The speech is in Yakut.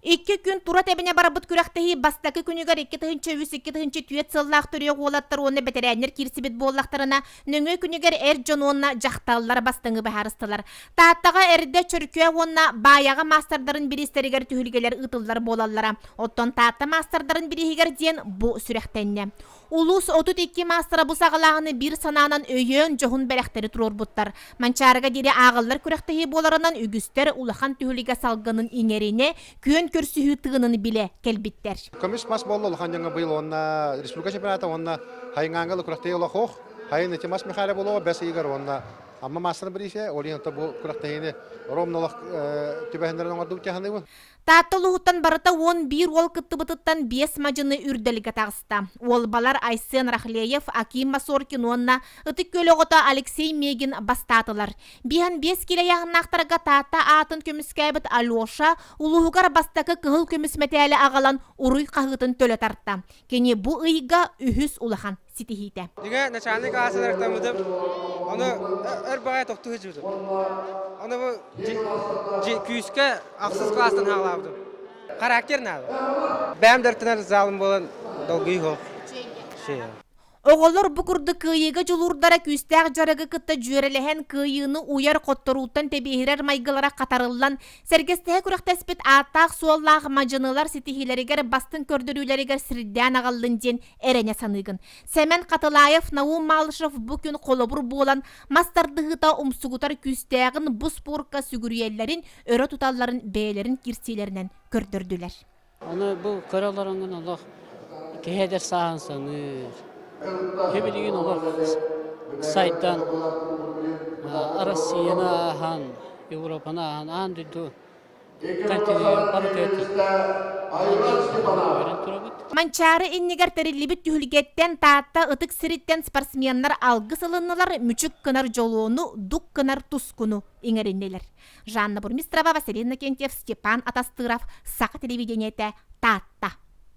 Икки күн тура тэбинэ барбыт күрэхтэһии бастакы күнүгэр 2003-2004 сыллаах төрүөх уолаттар уонна бэтэрээннэр киирсибит буоллахтарына, нөҥүө күнүгэр эр дьон уонна дьахталлар бастыҥы быһаарыстылар. Тааттаҕа эрдэ Чөркөө уонна Баайаҕа маастардарын бириистэригэр түһүлгэлэр ыытыллар буолаллара. Оттон Таатта маастардарын бирииһигэр диэн бу сүрэхтэннэ. Улуус 32 маастара бу саҕалааһыны биир санаанан өйөөн дьоһун бэлэхтэри туруорбуттар. Манчаарыга диэри ааҕыллар күрэхтэһии буоларынан үгүстэр улахан түһүлгэ салгынын иҥэринэ, күөн көрсүһүү тыынын билэ кэлбиттэр. Көмүс мас буолла улахан дьоҥҥо быйыл уонна республика чемпионата уонна Хайыҥааҥҥа күрэхтэһии олох Хайын ити мас Михайло буолуоҕа бэс ыйыгар уонна Амма маастарын бириисэ, ол иһин бу күрэхтэһиини ровно олох түбэһиннэрэн оҥордубут дьаһаныыбын. Таатта улууһуттан барыта 11 уол кыттыбытыттан биэс мадьыны үрдэлгэ таҕыста. Уолбалар Айсен Рахлеев, Аким Масоркин уонна Ытык Күөл оҕото Алексей Мегин бастаатылар. Биһан биэс киилэ ыйааһыннаахтарга Таатта аатын көмүскээбит Алеша улууһугар бастакы кыһыл көмүс мэтээли аҕалан уруй хаһыытын төлө тарта. Кини бу ыйга үһүс улахан ситиһиитэ. Дьиҥэ начальник класса дьарыктаммытым, ону өр баҕайы тохтуу сылдьыбытым. Ону бу күүскэ ахсыс класстан хаалаабытым. Характер наада. Бэйэм дьарыктанар залым буолан долгуйуу суох. Оҕолор бу курдук кыайыыга дьулуурдара күүстээх дьарыгы кытта дьүөрэлэһэн кыайыыны уйар хотторууттан тэбиэһирэр майгылара хатарыллан Сэргэстэһэ күрэхтэспит ааттаах-суоллаах мадьынылар ситиһиилэригэр бастыҥ көрдөрүүлэригэр сирдээн аҕаллын диэн эрэнэ саныыгын. Сэмэн Хатылаев, Наум Малышев бу күн холобур буолан, мас тардыһыыта умсугутар күүстээҕин бу спорка сүгүрүйэллэрин, өрө туталларын бэйэлэрин кирсиилэринэн көрдөрдүлэр. Аны бу көрө олороҥҥун олох киһи эдэр сааһын саныыр. Киһи билигин олох сайдан Россияны ааһан, Европаны ааһан, аан дойду континент барытыгар үөрэн турабыт. Манчаары иннигэр тэриллибит түһүлгэттэн Таатта ытык сириттэн спортсменнар алгыс ылыннылар, мүчүк гынар дьолуону, дук гынар тускуну иҥэриннилэр. Жанна Бурмистрова, Василий Иннокентьев, Степан Атастыров, Саха телевидениетэ, Таатта.